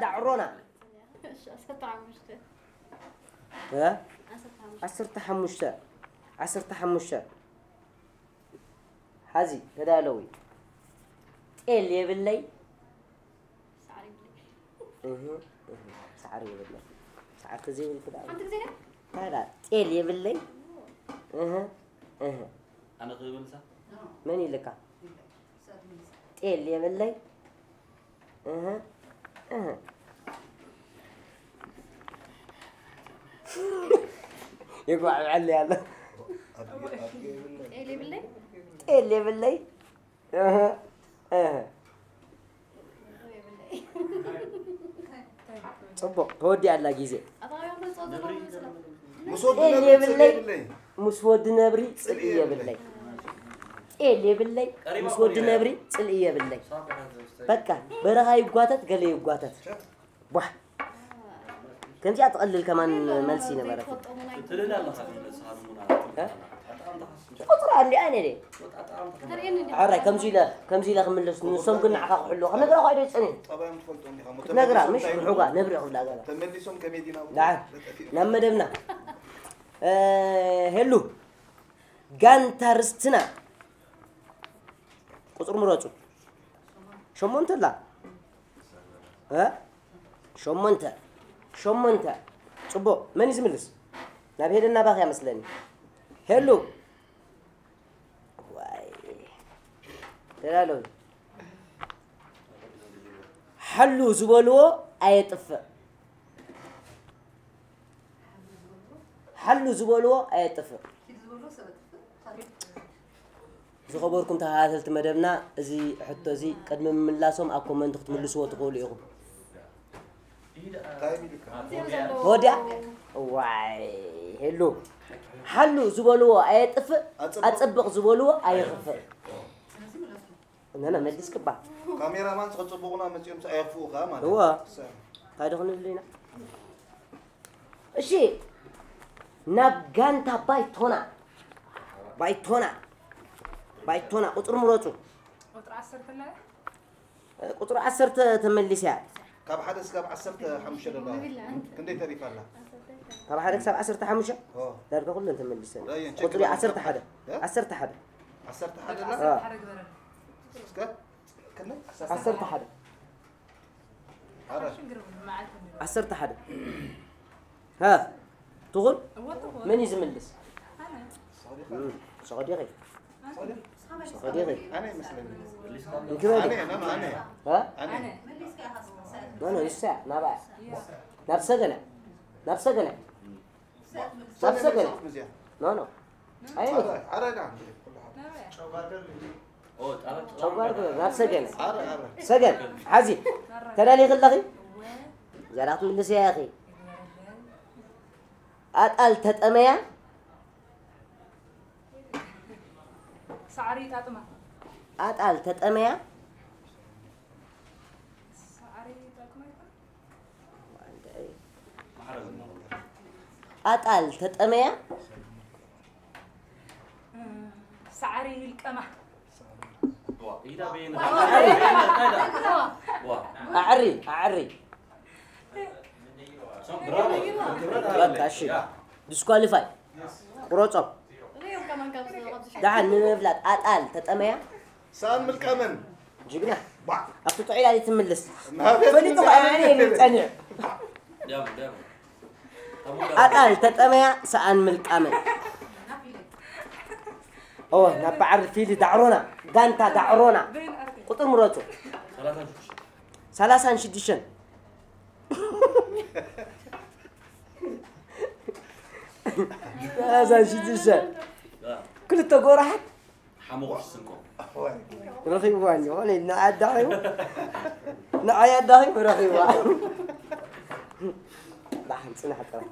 ዳዕሮና። እሺ፣ ዓሰርተ ሓሙሽተ። እ? ዓሰርተ ሓሙሽተ። ዓሰርተ ሓሙሽተ። ዓሰርተ ሓሙሽተ። ሓዚ ተዳለዊ። ጤል የብለይ። ሳዕሪ የብለይ። እህ፣ እህ፣ ሳዕሪ የብለይ። ሳዕሪ ተዘይብልኩ ደኣ። ሓንቲ ግዜ ደኣ? እንታይ ደኣ? ጤል የብለይ። እህ፣ እህ። ኣነ ክብል ሳ? መን ኢልካ? ጤል የብለይ። እህ፣ እህ። የጓዕዓል ያለ። ጤል የብለይ። ጤል የብለይ። እህ፣ እህ። ጽቡቕ፣ ተወዲኣ ኣላ ግዜ። ኣታ ዮም ተጻወተ ነው ይመስላል። ምስ ወዲ ጤል ነብሪ የብለይ። ጽልኢ የብለይ። ምስ ወዲ ነብሪ ጽልኢ የብለይ። ጤል የብለይ። ምስ ወዲ ነብሪ ጽልኢ የብለይ። በቃ፣ በረኻ ይጓተት፣ ገለ ይጓተት። ቧሕ። ከምዚኣ ትቐልል ከማን መልሲ ነበረት። ትልል ኣለኻ ግን ንስኻ ንሙና እ? ትልል ኣለኻ። ቁጽራ እንዲኣ ነደ። ወጣጣም ተኸታተል። ኣራይ፣ ከምዚ ኢለ፣ ከምዚ ኢለ ክምልስ፣ ንሶም ግን ንዓኻ ክሕልዎ። ክነግራ እኳ ኣይደ ጸኒሑ። ጠባዮም ትፈልጦ እንዲኻ። እሞ ክትነግራ፣ ተመሊሶም ምሽ እንታይ ይብሉ? ብሑጋ፣ ነብሪ ይብላ ገለ። ተመሊሶም ከመይ ዲና ብሎ? ደሓን። ለጠፊኡ። ናብ መደብና። እ፣ ሄሉ። ጋንታ ርስትና። ቁጽሪ ምረጹ። ሸሞንተ ኣላ። እ? ሸሞንተ። ሸሞንተ። ጽቡቕ። መን እዩ ዝምልስ? ናብ ሄለን ናባኺ እያ መስለኒ። ሄሉ። ዋይ። ተዳለዊ። ሓሉ ዝበልዎ ኣየጥፍእ። ሓሉ ዝበልዎ ኣየጥፍእ። ዝኸበርኩም ተኸታተልቲ መደብና፣ እዚ ሕቶ እዚ ቅድሚ ምምላሶም ኣብ ኮመንት ክትምልስዎ ትኽእሉ ኢኹም። ወዲያ? ዋይ፣ ሄሉ። ሓሉ ዝበልዎ ኣየጥፍእ፣ ኣጽብቕ። ኣጽብቕ ዝበልዎ ኣየኽፍእ። ነነ መሊስክባ። ካሜራማን ከጽብቑና መጺኦም ኣየኽፍኡ ከኣ ማለት እወ። እዩ። እንታይ ዶ ክንብል ኢና? እሺ፣ ናብ ጋንታ ባይቶና፣ ባይቶና፣ ባይቶና ቁጽሪ ምረጹ። ቁጽሪ ዓሰርተ ኣላ? እ፣ ቁጽሪ ዓሰርተ ተመሊሳ እያ። ካብ ሓደ እስካብ ዓሰርተ ሓሙሽተ ደላ ክንደይ ተሪፋ ኣላ? ካብ ሓደ ክሳብ ዓሰርተ ሓሙሽተ? ኦ። ዳርጋ ኩለን ተመሊሰን። ራየን፣ ቸክ ቁጽሪ ግበር። ዓሰርተ ሓደ። እ? ዓሰርተ ሓደ። ዓሰርተ ሓደ ኣላ? ኦ። ዓሰርተ ሓደ ግበረኒ። እስከ፣ ክንደይ? ዓሰርተ ሓደ። ኣረ። ዓሰርተ ሓደ። ሃ፣ ትኹን? እወ፣ ትኹን። መን እዩ ዝምልስ? ኣነ። እም፣ ሶቐ ዲኺ? ኣነ። ሶቐ ዲኺ? ኣነ ይመስለኒ። እንክበል? ኣነ፣ ኖ፣ ኖ፣ ኣነ። ሃ? ኣነ። ኣነ። ኖ፣ ኖ፣ ንሳ፣ ናብኣ። እያ። ናብ ሰገነ። ናብ ሰገነ። ናብ ሰገነ። ኖ፣ ኖ። ኣይ፣ ኣረ፣ ኣረ፣ ዳ። ጨጓር ናብ ሰገነ። ኣረ፣ ኣረ። ሰገን፣ ሓዚ። ተዳሊኺ ኣለኺ? እዚኣ ክትምልስያ ኢኺ። ኣጣል ተጠመያ። ሳዕሪ ይጣጥማ። ኣጣል ተጠመያ። ሳዕሪ ይጣጥማ ይኾን? ኣጣል ተጠመያ። ሳዕሪ ይልቀማ። ኣዕሪ፣ ኣዕሪ። በቃ፣ እሺ። ዲስኳሊፋይ። ቁረጾም። ደሓን ንምፍላጥ ኣጣል ተጠመያ። ሰኣን ምልቀመን። ጅግና። ባ። ኣብቲ ጥዑይ ኢላ ትምልስ። ናበይ ፈሊጡ ትምልስ? ከኣ ንዓይ እዩ ጸኒሑ። ኣጣል ተጠመያ ሰኣን ምልቃመን። ኦ፣ ናብ በዓል ፊሊ ዳዕሮና፣ ጋንታ ዳዕሮና። ቁጥር ምረጹ። ሰላሳን ሽዱሽተን። ሰላሳን ሽዱሽተን። ክልተ ጎራሓት ሓሙኽሽ ስንቆ። ረኺብዋ እንጂ፣ ኾነ ንዓይ ኣዳኺሙ፣ ንዓይ ኣዳኺሙ ረኺብዋ። ደሓን ጽናሕ ጥራይ።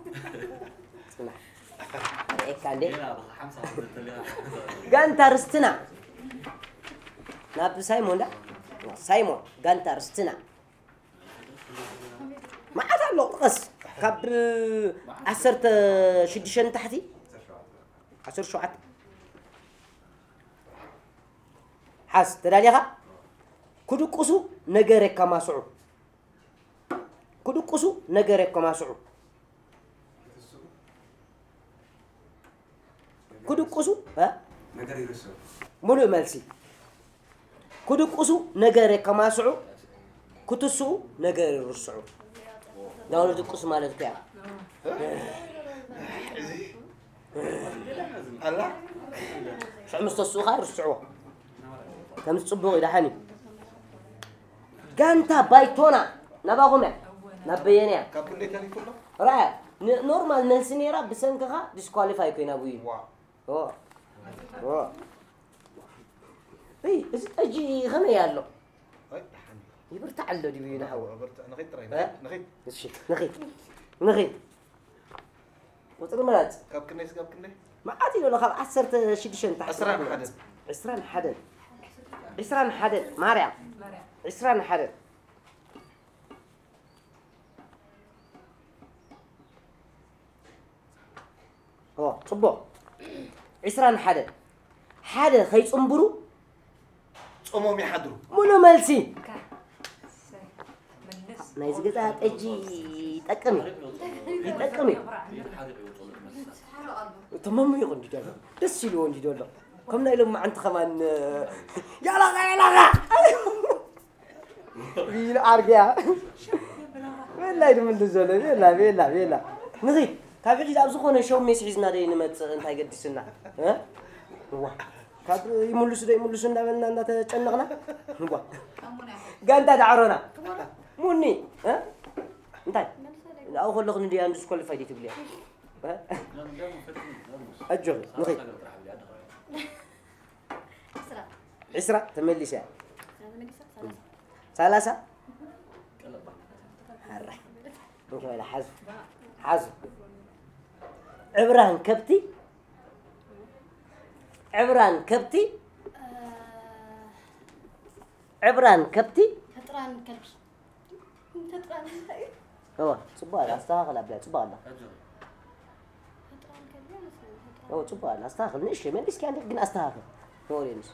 ጽናሕ። ርኤካ እንዴ? ሌላ ብሓምሳ ክትብል ኢኻ። ጋንታ ርስትና። ናብ ሳይሞን ዳ? ሳይሞን፣ ጋንታ ርስትና። መዓት ኣሎ፣ ጥቀስ። ካብ ዓሰርተ ሽዱሽተ ንታሕቲ። ዓሰርተ ሸውዓተ። ሓዝ፣ ተዳሊኻ? ክድቅሱ ነገር የከማስዑ። ክድቅሱ ነገር የከማስዑ። ክድቅሱ፣ እ? ነገር ይርስዑ። ሙሉእ መልሲ። ክድቅሱ ነገር የከማስዑ፣ ክትስኡ ነገር ይርስዑ። ናብኡ ድቅሱ ማለት እኮ እያ። ኣላ ሽዑ ምስ ተስኡ ከዓ ይርስዕዎ። ከምዚ ጽቡቕ እዩ፣ ደሓን እዩ። ጋንታ ባይቶና ናባኹም እያ። ናብ በየነ እያ። ካብ ክንደይ ተሪፉ ኣሎ? ራያ፣ ን-፣ ኖርማል መልሲ ነይራ፣ ብሰንክኻ ዲስኳሊፋይ ኮይና ብዩ። ዋ ኦ። ኦ። እይ፣ እዚ ጠጂ ከመይ ኣሎ? ኣይ ደሓን እዩ። ይብርታዕ ኣሎ ድዩ ይንሓው? በርትዕ፣ ንኺድ ጥራይ እ? ንኺድ። እሺ፣ ንኺድ። ንኺድ። ቁጽሪ ምራጽ። ካብ ክንደይ ስጋብ ክንደይ? መዓት እዩ ዘሎ፣ ካብ ዓሰርተ ሽዱሽተ ንታሕቲ። ዕስራን ሓደን። ዕስራን ሓደን። ዕስራን ሓደን። ማርያም። ዕስራን ሓደን። ኦ፣ ጽቡቕ። ዕስራን ሓደን። ሓደ ከይጽንብሩ ጾሞም ይሓድሩ። ሙሉ መልሲ። ናይዚ ገዛ ጠጂ ይጠቅም እዩ። ይጠቅም እዩ። እቶም መሙ ይቑ እንዲ ደሎ። ደስ ኢልዎ እንዲ ደሎ። ከም ናይ ሎም መዓንቲ ከማን ያላኻ ያላኻ። ቢል ኣርግያ። ቤላ ይድምል ዘሎ። ቤላ፣ ቤላ፣ ቤላ። ንኺድ። ካብ ሕጂ ኣብ ዝኾነ ሾው ሜስ ሒዝና ደይ ንመጽእ እንታይ ገዲስና? እ? እዋ። ካብ ይምልሱ ዶ ይምልሱ እንዳበልና እንዳተጨነቕና? እዋ። ጋንታ ዳዕሮና። ሙኒ፣ እ? እንታይ? ኣብኡ ከለኹ ንድያ እንድስኮልፋይ ደይ ትብልያ? እ? ኣጆኺ፣ ንኺድ። ዕስራ ተመሊሰ። ሰላሳ። ሓራይ። እንከ በላ ሓዙ። ሓዙ። ዕብራን ከብቲ። ዕብራን ከብቲ። ዕብራን ከብቲ። ህጥራን ከልቢ። ህጥራን እንታይ እዩ? እዋ፣ ጽቡቕ ኣላ፣ ኣስተኻኽል ኣብላ፣ ጽቡቕ ኣላ። ህጥራን ከልቢ ይመስለኒ፣ ህጥራን። እዎ፣ ጽቡቕ ኣላ፣ ኣስተኻኽል። ንእሽተይ መሊስኪ፣ ኣንተ ግን ኣስተኻኽል። ተወልየ ንሱ።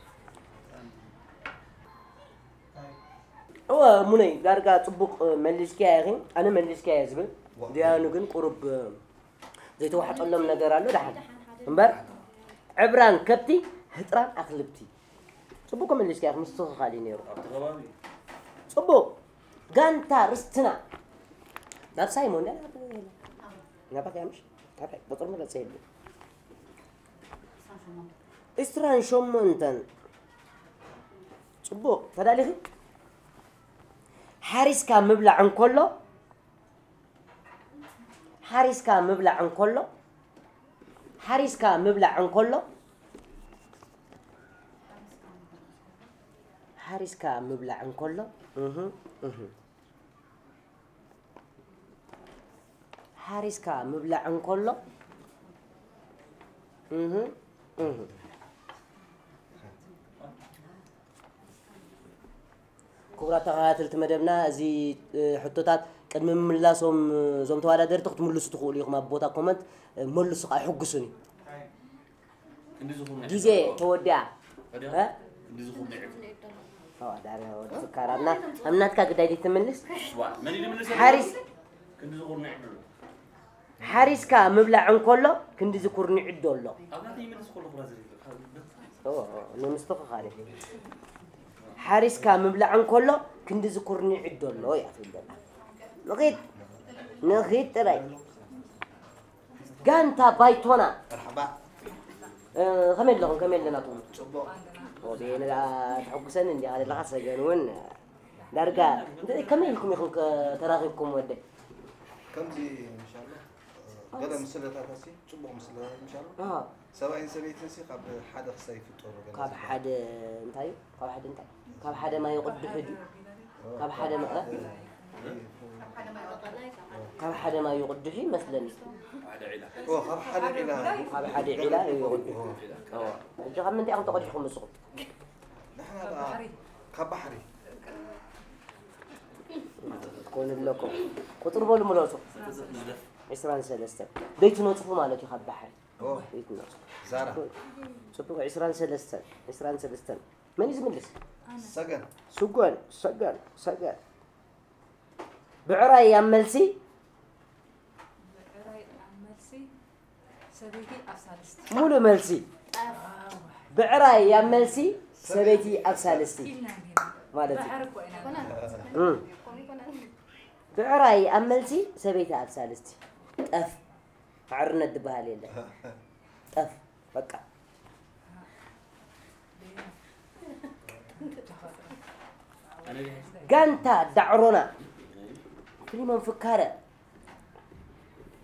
እወ፣ ሙነይ፣ ዳርጋ ጽቡቕ መሊስኪያ ኢኺ። ኣነ መሊስኪያ እየ ዝብል። ዲያኑ ግን ቁሩብ ዘይተዋሕጠሎም ነገር ኣሎ፣ ደሓን። እምበር፣ ዕብራን ከብቲ፣ ህጥራን ኣኽልብቲ። ጽቡቕ መሊስኪያ ኢኺ፣ ምስትኽኻል እዩ ነይሩ። ኣብቲ ከባቢ ጽቡቕ። ጋንታ ርስትና። ናብ ሳይሞን፣ ናብ፣ ናባኻ እያ ምሽ? ካባይ፣ ቁጽሪ ምረጽ የብሉ። ዕስራን ሸሞንተን። ጽቡቕ፣ ተዳሊኺ? ሓሪስካ ምብላዕ እንከሎ፣ ሓሪስካ ምብላዕ እንከሎ፣ ሓሪስካ ምብላዕ እንከሎ፣ ሓሪስካ ምብላዕ እንከሎ፣ እህ፣ እህ። ሓሪስካ ምብላዕ እንከሎ፣ እህ፣ እህ። ክቡራት ተኸታተልቲ መደብና፣ እዚ፣ እ፣ ሕቶታት ቅድሚ ምምላሶም፣ እ፣ እዞም ተወዳደርቲ ክትምልሱ ትኽእሉ ኢኹም። ኣብ ቦታ ኮመንት፣ እ፣ መልሱ ከዓ ይሕጉሱኒ። ክንዲ ዝኾነ ግዜ ተወዲኣ። እ? ክንዲ ዝኾነ ኦ፣ ዳርያ ወዲ ፍካራና፣ ኣብ ናትካ ግዳይ ዘይትምልስ? ዋ፣ መን ይልምልስ? ሓሪስ-፣ ክንዲ ዝኾነ ይዕድሉ። ሓሪስካ ምብላዕ እንከሎ፣ ክንዲ ዝኩርኒ ዕዶ ኣሎ። ኣብ ናተይ ይምልስ ከሎ ኩራ ዝብል። ኦ፣ ኦ፣ ንምስትኽኻል እዩ። ሓሪስካ ምብላዕ እንከሎ፣ ክንዲ ዝኩርኒ ዕዶ ኣሎ እያ ትብል ዘላ። ንኺድ፣ ንኺድ ጥራይ። ጋንታ ባይቶና። መርሓባ። እ፣ ከመይ ኣለኹም? ከመይ ኣለናትኩም? ጽቡቕ። ወቤነ ተሐጉሰን እንዲኻ ዘለኻ ሰገን እውን ዳርጋ እንተ-፣ ከመይ ኢልኩም ኢኹም ከ-፣ ተራኺብኩም ወደይ? ከምዚ ኢንሻላህ፣ ገለ ምስለታት ኣሲ፣ ጽቡቕ ምስለታት ኢንሻላህ። ኣሃ፣ ሰብኣይን ሰበይትን ሲ ካብ ሓደ ክሳይ ይፍጠሩ ገለ ካብ ዝበሃል። ሓደ እንታይ እዩ? ካብ ሓደ እንታይ? ካብ ሓደ ማይ ቅዱሕ ድዩ? ካብ ሓደ መ-፣ እ? ካብ ሓደ ማይ ይቕድሑ ይመስለኒ። ኦ፣ ካብ ሓደ ዒላ። ካብ ሓደ ዒላ ይቕድሑ። እዎ። ሕጂ ካብ ምንታይ ኢኹም ተቐዲሕኩም ንስኹም? ንሕና ደኣ ካብ ባሕሪ። ትኮኑ ኣለኩም። ቁፅሪ በሉ ምረፁ። ዒስራን ሰለስተን። ደይትነፅፉ ማለት እዩ ካብ ባሕሪ። ኦ፣ ደይትነፅፉ። ዛራ። ፅቡቅ፣ ዒስራን ሰለስተን። ዒስራን ሰለስተን። መን እዩ ዝምልስ? ሰገን። ስጎን፣ ሰገን፣ ሰገን። ብዕራይ ኣብ መልሲ። ብዕራይ ኣብ መልሲ። ሰበይቲ ኣብ ሳልስቲ። ሙሉ መልሲ። ብዕራይ ኣብ መልሲ፣ ሰበይቲ ኣብ ሳልስቲ ኢልና እንዲና። ማለት እዩ። ባሕሪ እኮ ኢና። እም። ብዕራይ ኣብ መልሲ፣ ሰበይቲ ኣብ ሳልስቲ። ጠፍ። ማዕርነት ዝበሃል የለን። ጠፍ። በቃ። ጋንታ ዳዕሮና። ፊልሞን ፍካረ።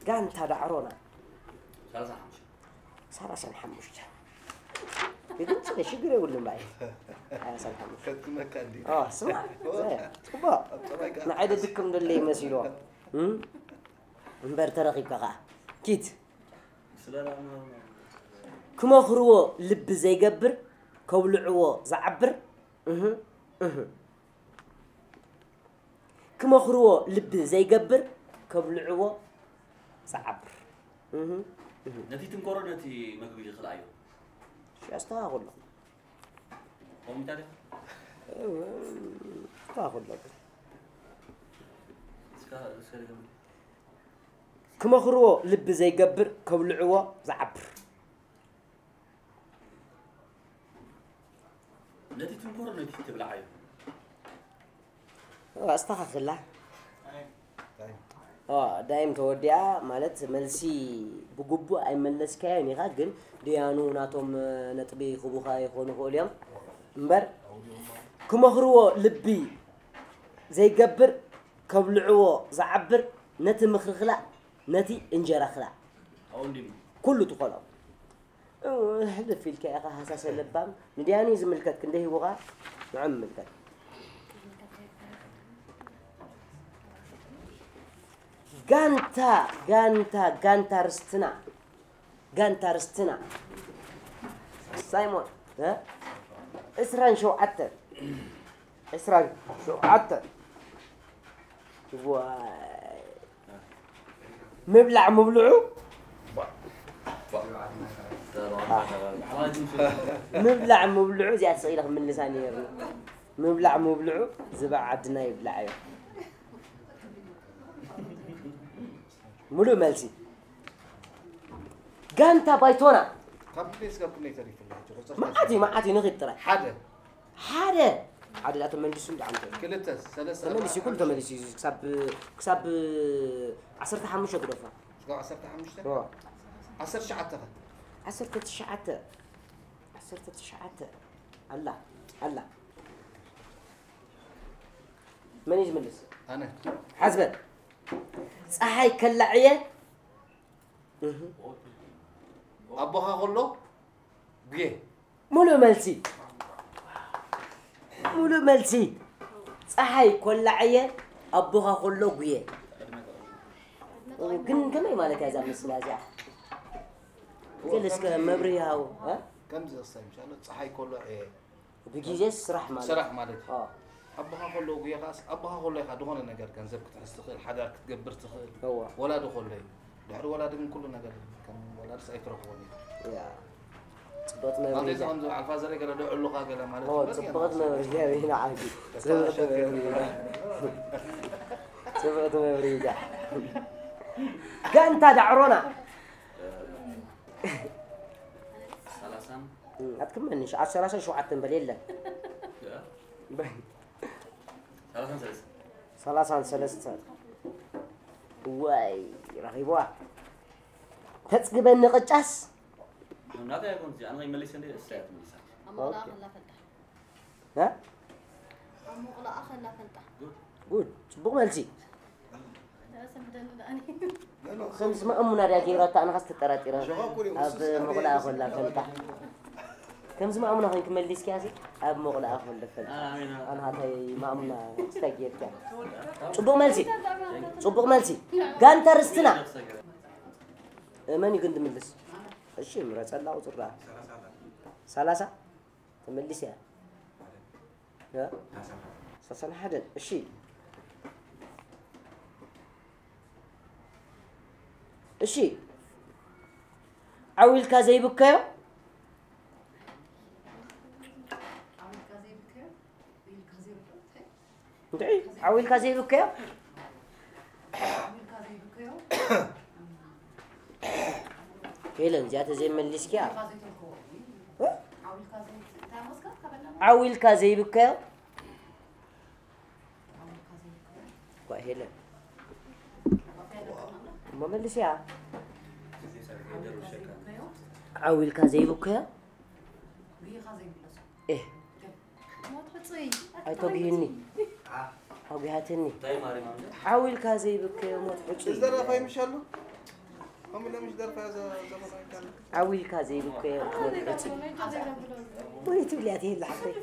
ጋንታ ዳዕሮና። ሰላሳን ሓሙሽተ። የድምፅለ ሽግር የብሉን ባይ። ሰላሳን ሓሙሽተ። ከትመካ እንዲ። ኦ፣ ስማ። ጽቡቕ። ኣብ ጠባይ ከኣ ንዓይ ደድክም ደለይ መሲልዎ። እም? እምበር ተረኺብካ ከኣ። ኪት። ክመኽርዎ ልቢ ዘይገብር፣ ከብልዕዎ ዝዓብር። እህ፣ እህ። ክመኽርዎ ልቢ ዘይገብር፣ ከብልዕዎ ዝዓብር። እህ፣ እህ። ነቲ ትንኮሮ ነቲ መግቢ ይኽልኣዮ። እሺ፣ ኣስተኻኽሎ። ኮሚታ ዲኻ? እወ፣ ኣስተኻኽሎ ግን። እስካ፣ እስካ ድገም። ክመኽርዎ ልቢ ዘይገብር፣ ከብልዕዎ ዝዓብር። ነቲ ትንኮሮ ነቲ ትብልዓዮ። ኣስተኻኽላ። ዳይም ተወዲኣ ማለት መልሲ ብግቡእ ኣይመለስካዮን ኢኻ፣ ግን ድያኑ ናቶም ነጥቢ ክቡኻ ይኾኑ ይኽእሉ እዮም። እምበር ክመኽርዎ ልቢ ዘይገብር፣ ከብልዕዎ ዝዓብር፣ ነቲ ምኽሪ ክላእ፣ ነቲ እንጀራ ክላእ። ኩሉ ትኾኖ። እ፣ ሕልፍ ኢልካ ኢኻ ሃሳሰ ለባም። ንድያኑ ዝምልከት ክንደ ሂቡኻ? ንዕም ምልከት። ጋንታ፣ ጋንታ፣ ጋንታ ርስትና። ጋንታ ርስትና። ሳይሞን፣ እ? ዕስራን ሸውዓተን። ዕስራን ሸውዓተን። ዋይ። ምብላዕ ምብልዑ። ምብላዕ ምብልዑ እዚኣ ስቕ ኢለ ክምልሳ ነይሩ። ምብላዕ ምብልዑ ዝባዕ ዓድና ይብላዓዮ። ሙሉእ መልሲ። ጋንታ ባይቶና። ካብ ቤት ስጋብ ክንደይ ተሪፉ ኣሎ? ሕጂ ቁፅሪ መዓት እዩ፣ መዓት እዩ፣ ንኺድ ጥራይ። ሓደ። ሓደ። ሓደ ዳ ተመሊሱ እንዳ ዓንተ። ክልተ፣ ሰለስተ፣ ተመሊሱ፣ ኣርባዕተ፣ ኩሉ ሓሙሽተ። ተመሊሱ እዩ። ክሳብ፣ ክሳብ ዓሰርተ ሓሙሽተ ግደፎ። ክሳብ ዓሰርተ ሓሙሽተ? እዎ። ዓሰርተ ትሽዓተ ኸ? ዓሰርተ ትሽዓተ። ዓሰርተ ትሽዓተ። ኣላ፣ ኣላ። መን እዩ ዝምልስ? ኣነ። ሓዝበል። ፀሓይ ከላዕየ። እህ። ኣቦኻ ከሎ ጉየ። ሙሉእ መልሲ። ሙሉእ መልሲ። ፀሓይ ኮላዕየ፣ ኣቦኻ ከሎ ጉየ። ግን ከመይ ማለት እያ እዛ ምስላ እዚኣ? ገለ እስከ መብርሂ ሃቡ፣ እ? ከምዚ ክሳብ፣ ኢንሻላህ፣ ፀሓይ ከሎ ዕየ። ብግዜ ስራሕ ማለት። ስራሕ ማለት እዩ። ኣዎ። ኣቦኻ ከሎ ጉየ ኸኣስ፣ ኣቦኻ ከሎ ኢኻ ዝኾነ ነገር ገንዘብ ክትሕዝ ትኽእል፣ ሓዳር ክትገብር ትኽእል። እዋ። ወላዲ ከሎ እዩ። ድሕሪ ወላዲ ግን ኩሉ ነገር ከም ወላድስ ኣይትረኽቦን እዩ። ያ። ጽቡቕ መብርሂ። ከምዚ በዓል ፋዘረይ ገለ ደዕሉኻ ገለ ማለት እዋ፣ እዩ። ጽቡቕ መብርሂ እያ፣ ንዓኺ። ጽቡቕ መብርሂ እያ። ጽቡቕ መብርሂ እያ። ጋንታ ዳዕሮና። ሰላሳን ኣትክመኒ፣ ሸ-፣ ሰላሳን ሸውዓተን በል፣ የለን። ያ። በል። ሰላሳን ሰለስተ። ሰላሳን ሰለስተ። ወይ፣ ረኺብዋ። ተጽግበኒ ቅጫስ። ናተይ ኣይኮንስ፣ ኣነ ከይመልስ እንደ እሳ እያ ትመልሳ። ኣብ መቕለኣ ኦኬ። ከላ ፈልጣ። እ? ኣብ መቕለኣ ከላ ፈልጣ። ጉድ። ጉድ። ጽቡቕ መልሲ። ተሰምደኒ ደኣኒ። ከምዚ ማእሙና ድያ ገይራታ፣ ኣነ ኻስ ተጠራጢረ። ኣብ መቑለኣ ከላ ፈልጣ። ከምዚ ማእሙና ኮይንኪ መሊስኪያ ሲ፣ ኣብ መቑለኣ ከሎ ፈልጣ። ኣሜን። ኣነ ሃታይ ማእሙና ስታይ ጌርኪያ። ጽቡቕ መልሲ። ጽቡቕ መልሲ። ጋንታ ርስትና። መን እዩ ግን ዝምልስ? እሺ፣ ምረጸላ ቁጽራ። ሰላሳ? ተመሊስያ። እ? ሰሰን ሓደን። እሺ። እሺ። ዓው ኢልካ ዘይብከዮ? እንታይ? ዓው ኢልካ ዘይብከዮ? ሄለን፣ እዚኣ ተዘይመሊስኪያ፣ እ? ዓው ኢልካ ዘይብከዮ? ኳ ሄለን። እሞ መልስያ። ዓው ኢልካ ዘይብከዮ? ኤህ። ኣይተጉሂኒ። ኣጉሃትኒ። ዓው ኢልካ ዘይብከዮ ሞት ሕጹይ። ዝደረፋ ይምሻሉ? ከምኡ ኢሎም ዝደርፋ ዘ-፣ ዘመናዊ ካለ። ዓው ኢልካ ዘይብከዮ ሞት ሕጹይ። ወይ ትብልያ ትሄድ ሓፍተይ።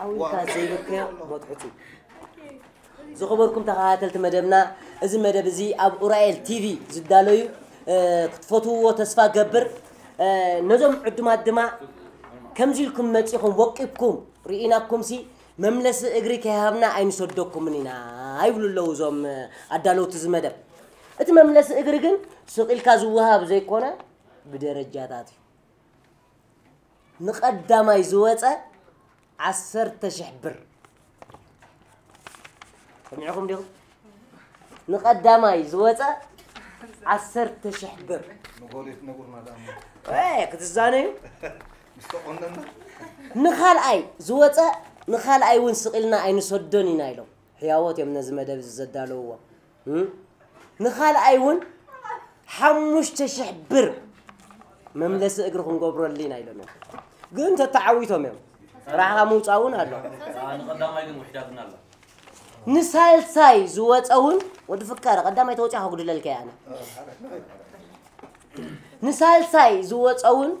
ዓው ኢልካ ዘይብከዮ ሞት ሕጹይ። ዝኸበርኩም ተኸታተልቲ መደብና፣ እዚ መደብ እዚ ኣብ ኡራኤል ቲቪ ዝዳሎ እዩ። እ፣ ክትፈትውዎ ተስፋ ገብር። እ፣ ነዞም ዕዱማት ድማ ከምዚ ኢልኩም መጺኹም ወቂብኩም ርኢናኩምሲ መምለሲ እግሪ ከይሃብና ኣይንሰደኩምን ኢና ይብሉ ኣለዉ እዞም ኣዳለውቲ እዚ መደብ። እቲ መምለሲ እግሪ ግን ስቕ ኢልካ ዝወሃብ ዘይኮነ ብደረጃታት እዩ። ንቐዳማይ ዝወጸ ዓሰርተ ሽሕ ብር። ሰሚዕኹም ዲኹም? ንቐዳማይ ዝወጸ ዓሰርተ ሽሕ ብር። ንጎል ትነግሩና ደኣ እሞ። ኤ፣ ክትዛነዩ? ምስ ተቆነና? ንኻልኣይ ዝወጸ፣ ንኻልኣይ እውን ስቕ ኢልና ኣይንሰዶን ኢና ኢሎም። ሕያዎት እዮም ነዚ መደብ እዚ ዘዳለውዎ። እም? ንኻልኣይ እውን ሓሙሽተ ሽሕ ብር መምለሲ እግሪ ክንገብረሉ ኢና ኢሎም እዮም። ግን ተተዓዊቶም እዮም። ራሕኻ ምውፃእ እውን ኣሎ። ንቐዳማይ ግን ውሒዳትና ኣላ። ንሳልሳይ ዝወፀ እውን፣ ወዲ ፍቃረ፣ ቀዳማይ ተወፂኣ ከጉድለልካ እየ ኣነ። ንሳልሳይ ዝወፀ እውን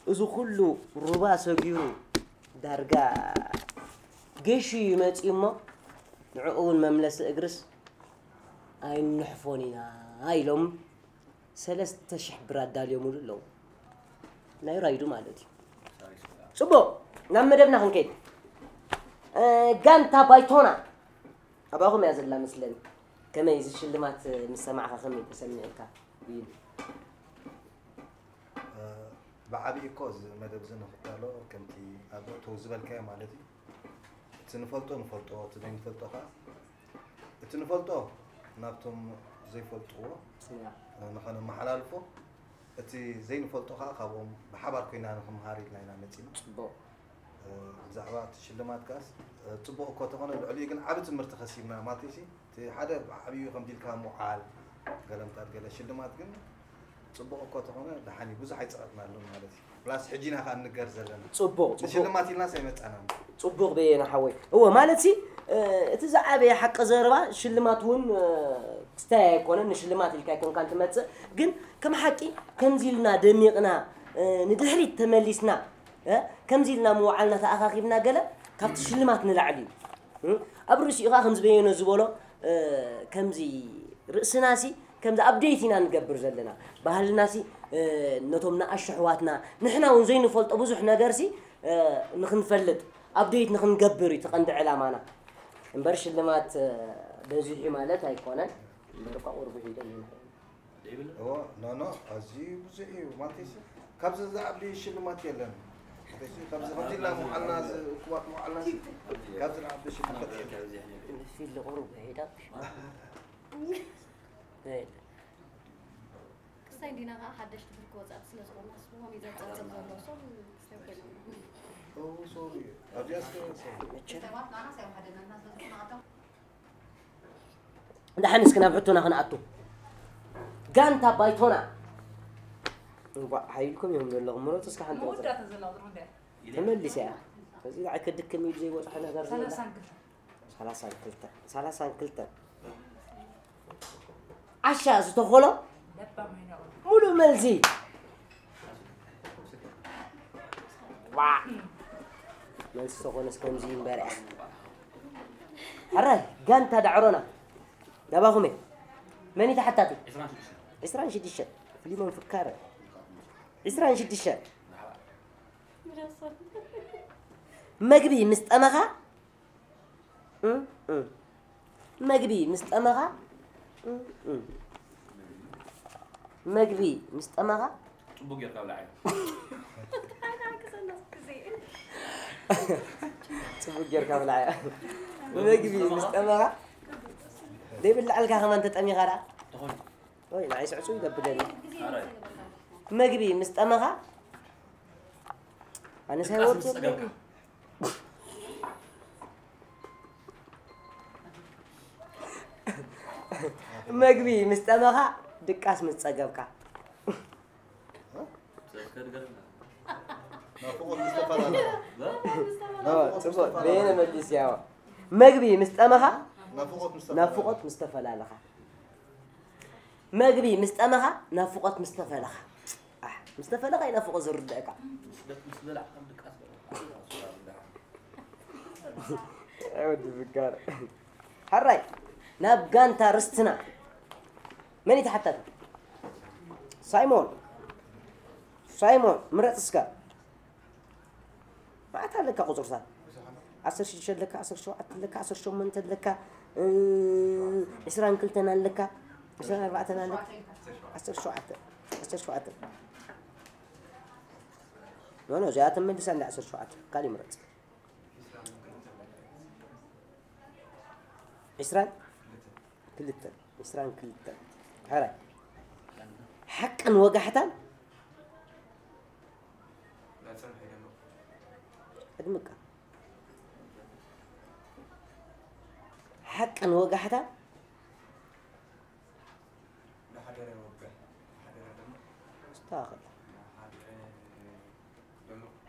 እዚ ኩሉ ሩባ ሰጊሩ ዳርጋ ገሹ ይመፅእ እሞ ንዕኡ እውን መምለሲ እግርስ ኣይንሕፎን ኢና ኢሎም ሰለስተ ሽሕ ብር ኣዳልዮምሉ ኣለዉ። ናይ ራይዱ ማለት እዩ። ፅቡቕ፣ ናብ መደብና ክንከይድ። እ፣ ጋንታ ባይቶና ኣባኹም እያ ዘላ መስለኒ። ከመይ እዚ ሽልማት ምስ ሰማዕካ ከመይ ተሰሚዕካ? እዩ። እ፣ ብዓብዪ እኮ እዚ መደብ እዚ ንኽዳሎ ከምቲ ኣብ መእተዊ ዝበልካዮ ማለት እዩ። እቲ ንፈልጦ ንፈልጦ፣ እቲ ዘይንፈልጦ ኸዓ፣ እቲ ንፈልጦ ናብቶም ዘይፈልጥዎ፣ ያ። እ፣ ንኸነመሓላልፎ፣ እቲ ዘይንፈልጦ ኸዓ ካብኦም ብሓባር ኮይና ንኽምሃር ኢልና ኢና መፂና። ፅቡቕ። እ፣ ብዛዕባ እቲ ሽልማት ከኣስ፣ እ፣ ፅቡቕ እኮ ተኾነ፣ ልዕሊኡ ግን ዓቢ ትምህርቲ ከሲብና ማለት እዩ። እቲ ሓደ ዓብዩ ከምዚ ኢልካ ምውዓል፣ ገለምታት ገለ ሽልማት ግን ፅቡቕ እኮ ተኾነ፣ ደሓን እዩ፣ ብዙሕ ኣይፀቐጥናሉን ማለት እዩ። ፕላስ ሕጂ ኢና ከኣ እንገር ዘለና። ፅቡቕ፣ ፅቡቕ። ንሽልማት ኢልናስ ኣይመፃናን። ፅቡቕ በየነ ሓወይ። እወ፣ ማለት ሲ፣ እ፣ እቲ ዝዓበየ ሓቂ ዘረባ ሽልማት እውን፣ እ፣ ክስታይ ኣይኮነን፣ ንሽልማት ኢልካ ኣይኮንካን ትመፅእ። ግን ከም ሓቂ ከምዚ ኢልና ደሚቕና፣ እ፣ ንድሕሪት ተመሊስና፣ እ፣ ከምዚ ኢልና ምውዓልና ተኣኻኺብና ገለ ካብቲ ሽልማት ንላዕሊ እዩ። እ፣ ኣብ ርእሲኡ ኸዓ ከምዚ በየነ ዝበሎ፣ እ፣ ከምዚ ርእስናሲ ከምዚ ኣፕዴት ኢና ንገብር ዘለና። ባህልናሲ፣ እ፣ ነቶም ንኣሽቱ ኣሕዋትና ንሕና እውን ዘይንፈልጦ ብዙሕ ነገርሲ፣ እ፣ ንኽንፈልጥ ኣፕዴት ንኽንገብር እዩ እቲ ቀንዲ ዕላማና። እምበር ሽልማት፣ እ፣ በዚሑ ማለት ኣይኮነን። እምበር እኳ ቁሩብ ሒደን ይንሕን። እዎ፣ ኖ፣ ኖ፣ ኣዝዩ ብዙሕ እዩ። ማለተይሲ፣ ካብዚ ዝዓቢ ሽልማት የለን። ማለተይሲ፣ ካብዚ ከምዚ ኢልና ምውዓልና፣ እዚ እኩባት ምውዓልና፣ ካብዚ ዝዓቢ ሽልማት የለን። ፊል ቁሩብ ሒዳ። ክሳይ እንዲና ከዓ ሓደሽቲ ብርኪ ወፃእቲ ስለ ዝኾና፣ ንስኹም እዩ ዘንፀልፅል ዘሎ። ሶም ክሳይ ኮይኖም። ኦ፣ ሶሪ። ኣብዚኣ እስከ፣ ሶሪ። ሰባት ንዓና ሳይም ሓደናና ስለ ዝኾና፣ ኣቶም ደሓን እስኪ ናብ ሕቶና ክንኣቱ። ጋንታ ባይቶና። እንቋዕ ሓይልኩም እዮም ዘለኹም። ምረፁ እስኪ ሓንቲ ቁፅሪ። መወዳእታ ዘላ ቁፅሪ ክንደይ እያ? ተመሊሰ እያ። እዚ ደኣ ክድክም ኢሉ ዘይበፅሖ ነገር የለን። ሰላሳን ክልተ። ሰላሳን ክልተ። ሰላሳን ክልተ። ዓሻ ዝተኾሎ ለባም ኣይነቑ። ሙሉእ መልሲ። ዋ። መልሲ ተኾነስ ከምዚ እዩ እምበር እያ። ሕራይ፣ ጋንታ ዳዕሮና። ናባኹም እየ። መን እዩ ተሓታቲ? ዒስራን ሽዱሽተ። ዒስራን ሽዱሽተ። ፍሊሞን ፍካረ። ዒስራን ሽዱሽተ። መግቢ ምስ ጠመኻ፣ እ፣ እ። መግቢ ምስ ጠመኻ፣ እ፣ እ። መግቢ ምስ ጠመኻ፣ ጽቡቅ ጌርካ ብልዓ። ጽቡቅ ጌርካ ብልዓ። መግቢ ምስ ጠመኻ፣ ዘይብላዕልካ ከማን ተጠሚኻ ደኣ። ተኾይኑ። ወይ ንዓይ ስዕስዑ ይደብደኒ። ኣረ። መግቢ ምስ ጠመኻ ኣነስ ድቃስ ኣይወርድ ምስ ጸገብካ። መግቢ ምስ ጠመኻ ድቃስ ምስ ጸገብካ። ናፍቆት ምስ ተፈላለኻ። ጽቡቅ በየነ መልስ ያው መግቢ ምስ ጠመኻ ናፍቆት ምስ ናፍቆት ምስ ተፈላለኻ። መግቢ ምስ ጠመኻ ናፍቆት ምስ ተፈለኻ። ኣሕ፣ ምስ ተፈለኻ ይናፍቆ ዝርድእካ። ወዲ ብጋር። ሕራይ ናብ ጋንታ ርስትና መን ይተሓታተ? ሳይሞን፣ ሳይሞን ምረጽ እስከ። መዓት ኣለካ ቁጽርታት? ዓሰርተ ሽዱሽተ ኣለካ፣ ዓሰርተ ሸውዓተ ኣለካ፣ ዓሰርተ ሸሞንተ ኣለካ፣ እ፣ ዕስራን ክልተን ኣለካ፣ ዕስራን ኣርባዕተን ኣለካ፣ ዓሰርተ ሸውዓተ፣ ዓሰርተ ሸውዓተ። ኖ፣ ኖ፣ እዚኣተን መልሳ እንዳ ዓሰርተ ሸውዓተ። ካልእ ምረጽ። ዕስራን ክልተን፣ ዕስራን ክልተን። ሕራይ። ሓቅን ወጋሕታን ዕድምካ። ሓቅን ወጋሕታን ኣስተኻኽል።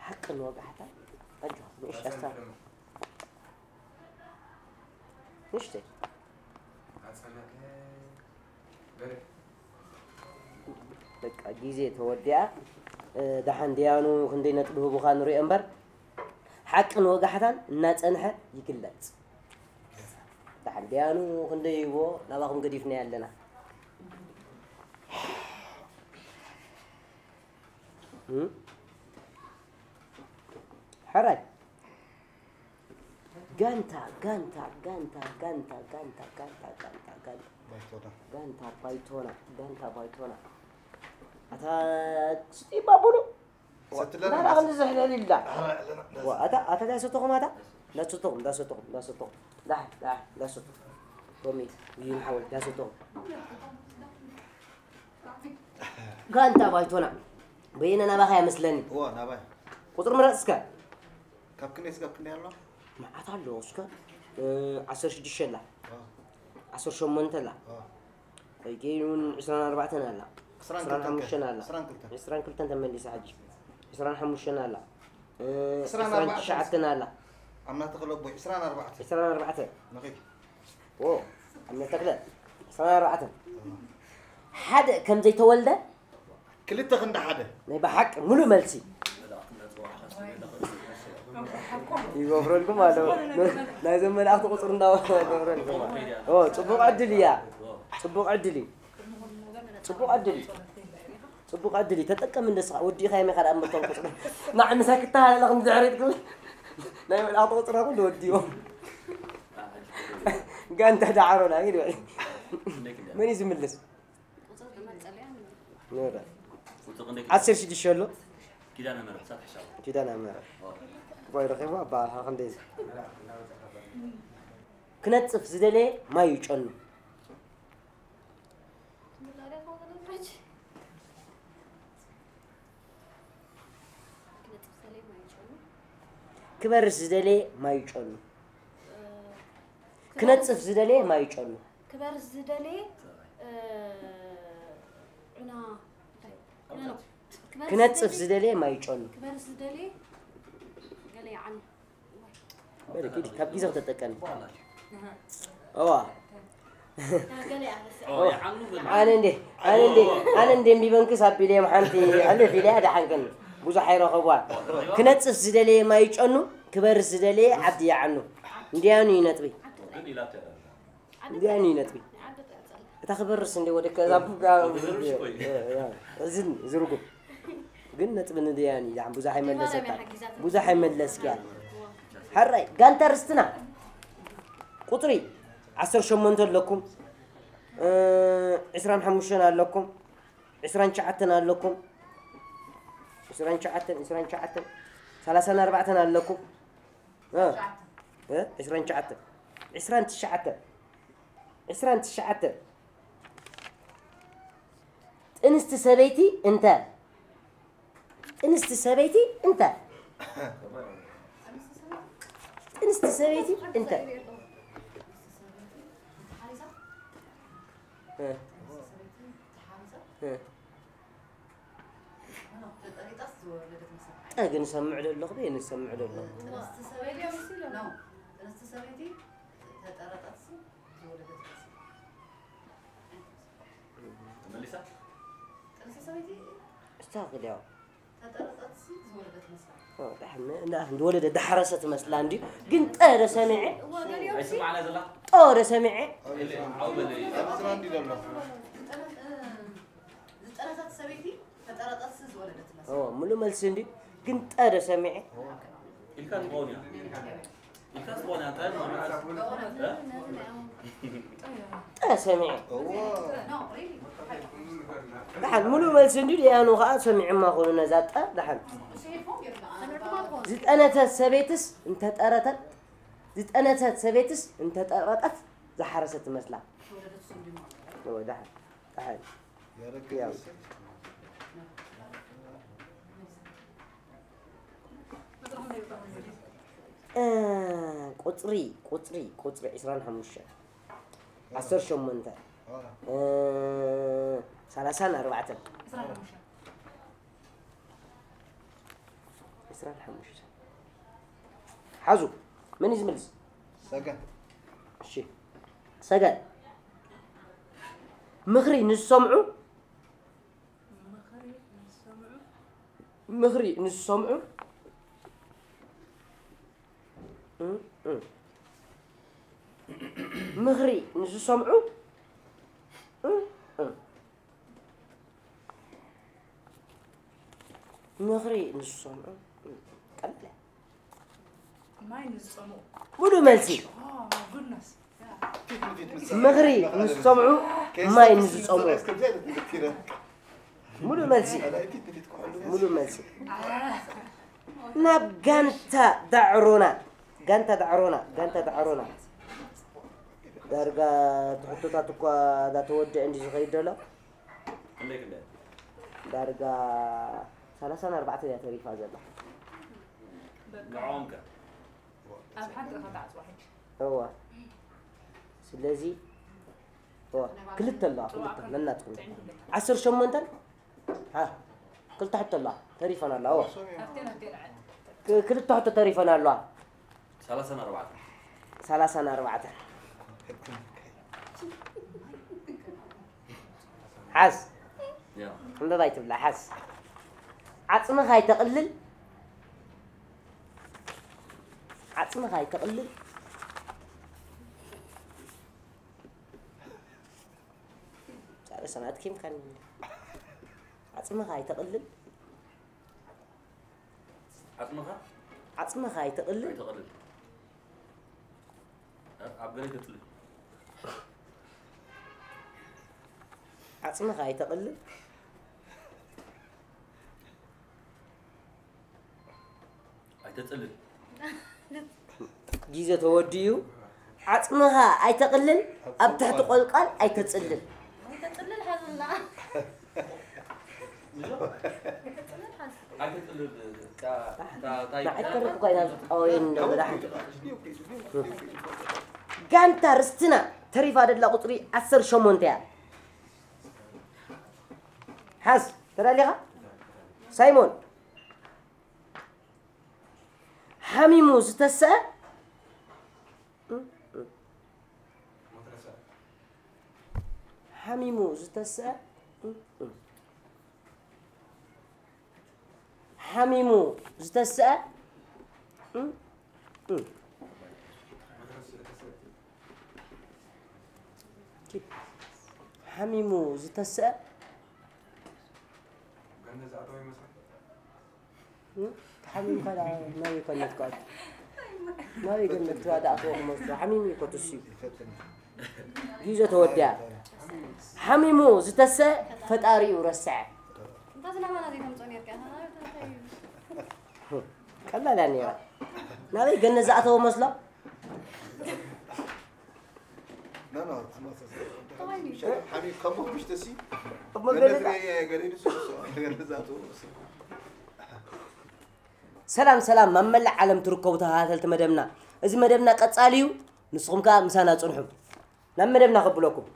ሓቅን ወጋሕታን ኣጆኻ፣ ንእሽተይ ኣስተኻኽል። ንእሽተይ። በቃ ግዜ ተወዲኣ። እ፣ ደሓን ደያኑ ክንደይ ነጥቢ ህቡኻ ንሪኦ እምበር፣ ሓቅን ወጋሕታን እናጸንሐ ይግለጽ። ደሓን ደያኑ ክንደይ ይህቦ ናባኹም ገዲፍና ኣለና። እ? ሕራይ። ጋንታ፣ ጋንታ፣ ጋንታ፣ ጋንታ፣ ጋንታ፣ ጋንታ፣ ጋንታ፣ ጋንታ። ባይቶና። ጋንታ ባይቶና፣ ጋንታ ባይቶና። ኣታ ስጢ ባቡሉ። ሰትለና ናራ ክንዲ ዝሕለል ኢላ። ኣረ፣ ኣለና። ዋ፣ ኣታ፣ ኣታ ዳሰተኹም ኣታ? ዳሰተኹም፣ ዳሰተኹም፣ ዳሰተኹም። ዳሕ፣ ዳሕ፣ ዳሰተኹም። ሎሚ ይህን ሓወይ፣ ዳሰተኹም። ጋንታ ባይቶና። በየነ ናባኻ እያ መስለኒ። እዋ፣ ናባይ። ቁጽሪ ምረጽ እስከ። ካብ ክንደይ እስካብ ክንደይ ኣሎ? መዓት ኣለዎ እስከ። እ፣ ዓሰርተ ሽዱሽተ ኣላ። ዋ። ዓሰርተ ሸሞንተ ኣላ። ዋ። ከይከይን እውን ዕስራን ኣርባዕተን ኣላ። ዕስራን ዕስራን ሓሙሽተን ኣላ። ዕስራን ክልተን። ዕስራን ክልተን ተመሊሳ ሕጂ። ዕስራን ሓሙሽተን ኣላ። እ፣ ዕስራን ኣርባዕተን። ዕስራን ትሽዓተን ኣላ። ኣምና ተኽለ ኣቦይ፣ ዕስራን ኣርባዕተን። ዕስራን ኣርባዕተን። ንኺድ። ኦ፣ ኣምና ተኽለ። ዕስራን ኣርባዕተን። ሓደ ከም ዘይተወልደ ክልተ ክንዲ ሓደ። ናይ ብሓቂ ሙሉእ መልሲ። ይገብረልኩም ኣሎ። ናይዞም መላእኽቲ ቁፅሪ እንዳወ-፣ ይገብረልኩም ኣሎ። ኦ፣ ፅቡቕ ዕድል እያ። ፅቡቕ ዕድል እዩ። ፅቡቕ ዕድል እዩ። ፅቡቕ ዕድል እዩ። ተጠቀም እንደ ስኻ። ወዲእኻ የመኻ ደኣ እምበቶም ቁፅሪ። ንዓይ ምሳይ ክተሃላለኽ ንድሕሪት ክብል። ናይ መላእኽቲ ቁፅሪ ኩሉ ወዲኦም። ጋንታ ዳዕሮና፣ ግን በል። መን እዩ ዝምልስ? ቁፅሪ ትመርፀለያ ንብል። ንበል። ቁፅሪ ክንደይ? ዓሰርተ ሽዱሽተ ኣሎ። ኪዳነ ምሕረት፣ ሳት ሕሻው። ኪዳነ ምሕረት። ኦ። ቆይ፣ ረኺቡ ኣባ፣ ኸ ክንደይ? ክነጽፍ ዝደለየ ማይ ይጨኑ። ክበርስ ዝደለየ ማይ ይጨኑ። ክነጽፍ ዝደለየ ማይ ይጨኑ። ክበርስ ዝደለየ፣ እ፣ ዑና፣ እንታይ? ዑና ነው። ክበርስ ክነጽፍ ዝደለየ፣ ዝደለየ ማይ ይጨኑ። ክበርስ ዝደለየ ገለ ይዓኑ። በል፣ ኪዲ፣ ካብ ግዜ ተጠቀም። እዋ። ገለ ይዓኑ። ኣነ እንዴ፣ ኣነ እንዴ፣ ኣነ እንዴ እምቢ በንክስ ኣቢለ እዮም ሓንቲ ሕልፍ ኢለ እያ ደሓንክን። ብዙሕ ኣይረኸብዋ። ክነጽፍ ዝደለየ ማይ ይጨኑ፣ ክበርስ ዝደለየ ዓዲ ይዓኑ። እንዲያኑ እዩ ነጥቢ። እንዲያኑ እዩ ነጥቢ። እታ ክበርስ እንዴ ወደ ከዛ ቡጋ እዝን ዝርጉም። ግን ነጥቢ ንድያኒ፣ ዳሕን ብዙሕ ኣይመለሰካ። ብዙሕ ኣይመለስክያ። ሕራይ፣ ጋንታ ርስትና። ቁጽሪ ዓሰርተ ሸሞንተ ኣለኩም። እ፣ ዕስራን ሓሙሽተን ኣለኩም። ዕስራን ትሽዓተን ኣለኩም። ዕስራን ትሽዓተን፣ ዕስራን ትሽዓተን፣ ሰላሳን ኣርባዕተን ኣለኩም። እ፣ እ፣ ዕስራን ትሽዓተን። ዕስራን ትሽዓተን። ዕስራን ትሽዓተን። ጥንስቲ ሰበይቲ እንተ ጥንስቲ ሰበይቲ እንተ ጥንስቲ ሰበይቲ እንተ እ፣ እ። ጠ ግን ሰምዕ ደለኹ፣ በየን ሰምዕ ደለኹ? ጥንስቲ ሰበይቲ ነው። ጥንስቲ ሰበይቲ ተጠረጠት ዝወለደት መሲል። ተመሊሳ? ጥንስቲ ሰበይቲ እስታ ክልያው። ተጠረጠት ዝወለደት መስላ። ኦ፣ ዳሕን፣ ዳሕን ዝወለደ ዳሕረሰ ትመስላ እንዲ። ግን ጠ ዶ ሰሚዐ? እዋ፣ ገሊኦም ሲ ኣይሰማዕና ዘላ? ጦ ዶ ሰሚዐ? ኣውለ፣ ኣውለ። ዝጠነ-፣ እ፣ ዝጠነሰት ሰበይቲ ተጠረጠት ዝወለደት መስላ። ኦ፣ ሙሉ መልሲ እንዲ። ግን ጠ ዶ ሰሚዐ? ኢልካ ትኸውን እያ። ኢልካ ትኸውን እያ። እንታይ ማለት? እ? ጠ ሰሚዐ። ደሓን ሙሉ መልሲ እንዲ ደያኑ ኸዓ ሰሚዕማ ኾኑ ነዛ ጠ ደሓን። ዝጠነተት ሰበይትስ እንተጠረተት፣ ዝጠነተት ሰበይትስ እንተጠረጠት ዝሓረሰት ትመስላ። እወ፣ ደሓን፣ ደሓን። ያው። እ፣ ቁጽሪ፣ ቁጽሪ፣ ቁጽሪ ዒስራን ሓሙሽተን። ዓሰርተ ሸሞንተ። እ፣ ሰላሳን ኣርባዕተን። ዒስራን ሓሙሽተን። ሓዙ። መን እዩ ዝመልስ? ሰገን። እሺ። ሰገን። ምኽሪ ንዝሰምዑ ምኽሪ ንዝሰምዑ። ምኽሪ ንዝሰምዑ። እ፣ እ። ምኽሪ ንዝሰምዑ። እ፣ እ። ምኽሪ ንዝሰምዑ። እ፣ ቀለለ። ማይ ንዝጸምኡ። ሙሉእ መልሲ። Oh my goodness. ምኽሪ ምስ ሰምዑ ማይ ንዝጸምኡ። ሙሉእ መልሲ። ሙሉእ መልሲ። ናብ ጋንታ ዳዕሮና፣ ጋንታ ዳዕሮና፣ ጋንታ ዳዕሮና። ዳርጋ እቲ ሕቶታት እኳ እንዳተወደአ እንዲ ዝኸይድ ዘሎ። ክንደይ፣ ክንደይ? ዳርጋ ሰላሳን ኣርባዕተን እያ ተሪፋ ዘላ። ንዕኦም ከ? ኣብ ሓንቲ ኢኻ ትዓጽዋ ሕጂ። እዋ። ስለዚ፣ እዋ፣ ክልተ ኣለዋ፣ ክልተ፣ ነናትኩም። ዓሰርተ ሸሞንተን? ሃ፣ ክልተ ሕቶ ኣለዋ፣ ተሪፈን ኣለዋ፣ እዋ። ኣብተን፣ ኣብተን፣ ክ-፣ ክልተ ሕቶ ተሪፈን ኣለዋ። ሰላሳን ኣርባዕተን። ሰላሳን ኣርባዕተን። ሓዝ። ያ። ዕምበባ ኣይትብላ፣ ሓዝ። ዓጽምኻ ኣይተቕልል። ዓጽምኻ ኣይተቕልል። ዛዕባ ሰማዕት ኪም ካን። ዓጽምኻ ኣይተቕልል። ዓጽምኻ? ዓጽምኻ ኣይተቕልል። ኣይተቕልል። ኣብ ገለ ተጽልል። ዓጽምኻ ኣይተቕልል። ኣይተጽልል። ግዜ ተወዲኡ። ዓጽምኻ ኣይተቕልል፣ ኣብ ትሕቲ ቆልቋል ኣይተጽልል። ኣይተጽልል ሓዝና። ኣይተጽልል ሓዝ። ኣይተጽልል፣ ታ-፣ ታ-፣ ታይ-፣ ንዓይ ከርብ እኳ ኢና ዝጣወየኒ ዘሎ ደሓን። ጋንታ ርስትና ተሪፋ ደላ ቁጽሪ ዓሰርተ ሸሞንተ እያ። ሓዝ፣ ተዳሊኻ? ሳይሞን። ሓሚሙ ዝተስአ፣ ሓሚሙ ዝተስአ፣ ሓሚሙ ዝተስአ፣ ሓሚሙ ዝተስአ፣ ሓሚምካ ደኣ ናበይ ገነት ክኣቱ? ናበይ ገነት ክትኣትዎ ክመስሎ? ሓሚሙ እዩ እኮ ትስዩ። ግዜ ተወዲኣ። ሓሚሙ ዝተሰ ፈጣሪኡ ረስዐ። እንታ ዝናባና ዘይተምጾ ኔርካ፣ እንታይ እዩ? ቀላል እያ ነይራ። ናበይ ገነት ዝኣተወ መስሎ? No, no, it's not. Tiny. Have you come up with the sea? ሰላም ሰላም፣ ኣብ መላእ ዓለም ትርከቡ ተኸታተልቲ መደብና፣ እዚ መደብና ቀጻሊ እዩ። ንስኹም ከኣ ምሳና ጽንሑ። ናብ መደብና ከብለኩም።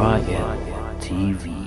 Orion T V.